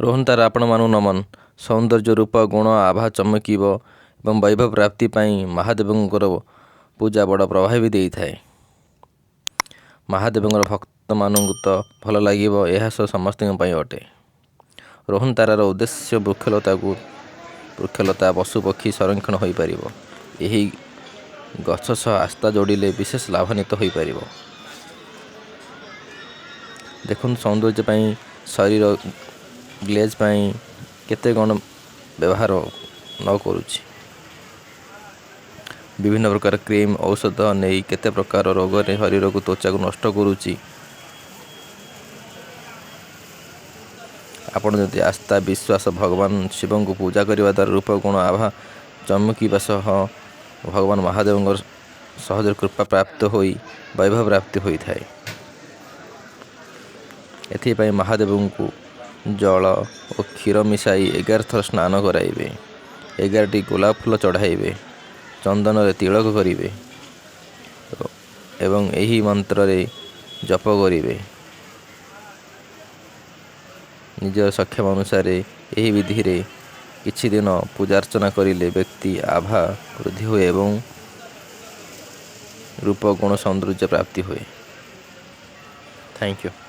ରୋହନ ତାରା, ଆପଣମାନଙ୍କୁ ନମନ। ସୌନ୍ଦର୍ଯ୍ୟ, ରୂପ, ଗୁଣ, ଆଭା ଚମକିବ ଏବଂ ବୈଭବ ପ୍ରାପ୍ତି ପାଇଁ ମହାଦେବଙ୍କର ପୂଜା ବଡ଼ ପ୍ରଭାବ ଦେଇଥାଏ। ମହାଦେବଙ୍କର ଭକ୍ତମାନଙ୍କୁ ତ ଭଲ ଲାଗିବ, ଏହା ସହ ସମସ୍ତଙ୍କ ପାଇଁ ଅଟେ। ରୋହନ ତାରାର ଉଦ୍ଦେଶ୍ୟ ବୃକ୍ଷଲତାକୁ, ବୃକ୍ଷଲତା, ପଶୁପକ୍ଷୀ ସଂରକ୍ଷଣ ହୋଇପାରିବ। ଏହି ଗଛ ସହ ଆସ୍ଥା ଯୋଡ଼ିଲେ ବିଶେଷ ଲାଭାନ୍ୱିତ ହୋଇପାରିବ। ଦେଖନ୍ତୁ, ସୌନ୍ଦର୍ଯ୍ୟ ପାଇଁ, ଶରୀର ଗ୍ଲେଜ୍ ପାଇଁ କେତେ କ'ଣ ବ୍ୟବହାର ନ କରୁଛି। ବିଭିନ୍ନ ପ୍ରକାର କ୍ରିମ୍, ଔଷଧ ନେଇ କେତେ ପ୍ରକାର ରୋଗରେ ଶରୀରକୁ, ତ୍ୱଚାକୁ ନଷ୍ଟ କରୁଛି। ଆପଣ ଯଦି ଆସ୍ଥା, ବିଶ୍ୱାସ, ଭଗବାନ ଶିବଙ୍କୁ ପୂଜା କରିବା ଦ୍ୱାରା ରୂପ, ଗୁଣ, ଆଭା ଚମକିବା ସହ ଭଗବାନ ମହାଦେବଙ୍କର ସହଜରେ କୃପା ପ୍ରାପ୍ତ ହୋଇ ବୈଭବ ପ୍ରାପ୍ତି ହୋଇଥାଏ। ଏଥିପାଇଁ ମହାଦେବଙ୍କୁ ଜଳ ଓ କ୍ଷୀର ମିଶାଇ 11 ଥର ସ୍ନାନ କରାଇବେ, 11ଟି ଗୋଲାପ ଫୁଲ ଚଢ଼ାଇବେ, ଚନ୍ଦନରେ ତିଳକ କରିବେ ଏବଂ ଏହି ମନ୍ତ୍ରରେ ଜପ କରିବେ। ନିଜ ସକ୍ଷମ ଅନୁସାରେ ଏହି ବିଧିରେ କିଛି ଦିନ ପୂଜାର୍ଚ୍ଚନା କରିଲେ ବ୍ୟକ୍ତି ଆଭା ବୃଦ୍ଧି ହୁଏ ଏବଂ ରୂପ, ଗୁଣ, ସୌନ୍ଦର୍ଯ୍ୟ ପ୍ରାପ୍ତି ହୁଏ। Thank you.